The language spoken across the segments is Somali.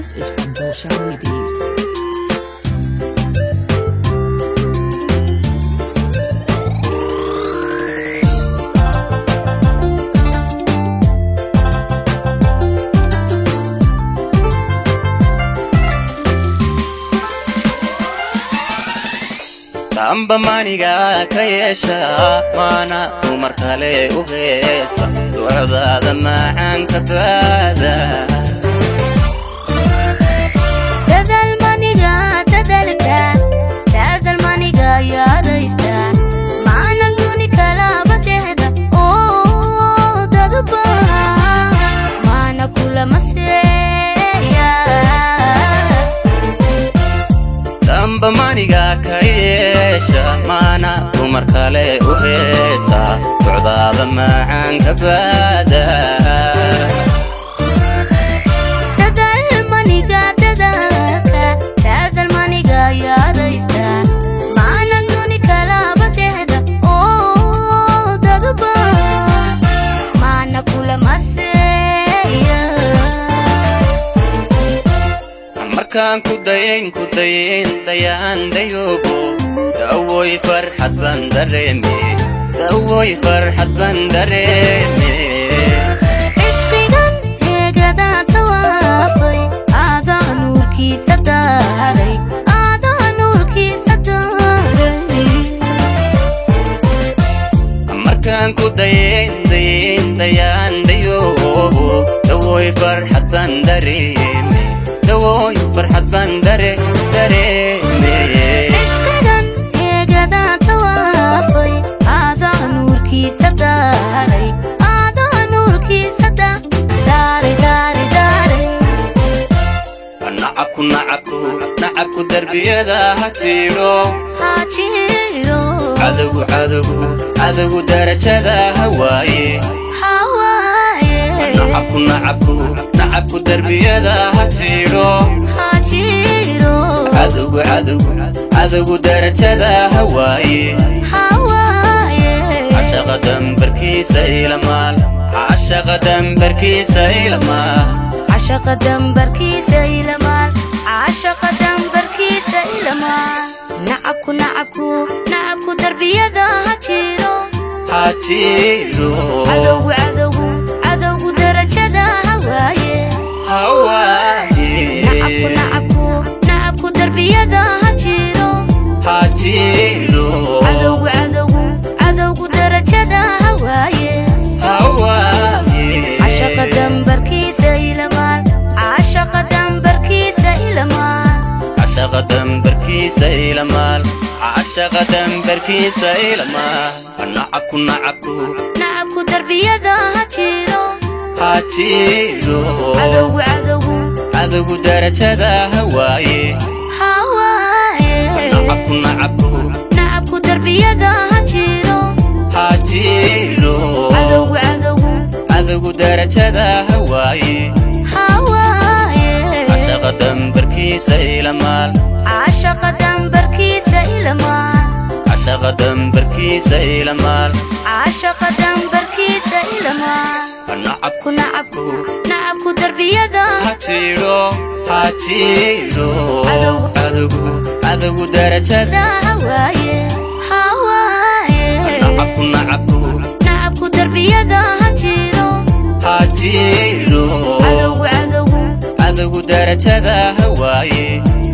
This is from Bolshawi Beats. Amba maniga ka yeesha maana dumar kale u heesa ducdaada macaan ka baada Dadal maniga dadalka dadal maniga yaadaysta maana duni kala batehda oo dadba maana kula maseeya Amba maniga ka yeesha maana dumar kale u heesa ducdaada macaan ka baada Dadal maniga dadalka dadal maniga yaadaysta maana duni kala batehda oo dadba maana kula maseeya Markaan ku dayn dayaan dayogo dawoy farxad baan dareeme dawoy farxad baan dareeme Ishqigan heegada tawaafay aadaa nuurkiisa daaray aadaa nuurkiisa daaray Markaan ku dayn dayaan dayogo dawoy farxad baan dareeme dawoy farxad baan dareeme Ishqigan heegada tawaafay aadaa nuurkiisa daaray aadaa nuurkiisa daaray daaray daaray Nacabku nacabku nacabku darbiyada ha jiro Ha jiro cadowgu cadowgu cadowgu darajada ha waaye Ha waaye Nacabku nacabku nacabku darbiyada ha jiro Ha jiro cadowgu cadowgu cadowgu darajada ha waaye Ha waaye Cashaqa dambarkiisa ilamaal cashaqa dambarkiisa ilamaal Cashaqa dambarkiisa ilamaal cashaqa dambarkiisa ilamaal nacabku nacabku nacabku darbiyada ha jiro Ha jiro cadowgu cadowgu cadowgu darajada ha waaye ha waaye nacabku nacabku nacabku darbiyada ha jiro Ha jiro cadowgu cadowgu cadowgu darajada ha waaye ha waaye Cashaqa dambarkiisa ilamaal cashaqa dambarkiisa ilamaal Cashaqa dambarkiisa ilamaal cashaqa dambarkiisa ilamaal nacabku nacabku nacabku darbiyada ha jiro ha jiro cadowgu cadowgu cadowgu darajada ha waaye ha waaye nacabku nacabku nacabku darbiyada ha jiro ha jiro cadowgu cadowgu cadowgu darajada ha waaye ha waaye Cashaqa dambarkiisa ilamaal cashaqa dambarkiisa ilamaal cashaqa dambarkiisa ilamaal cashaqa dambarkiisa ilamaal nacabku nacabku nacabku darbiyada ha jiro ha jiro Cadowgu. cadowgu cadowgu darajada ha waaye ha waaye nacabku nacabku nacabku darbiyada ha jiro ha jiro cadowgu cadowgu cadowgu darajada ha waaye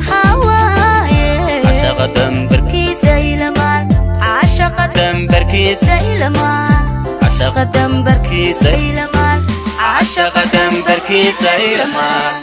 ha waaye Cashaqa dambarkiisa ilamaal cashaqa dambarkiisa ilamaal cashaqa dambarkiisa ilamaal cashaqa dambarkiisa ilamaal.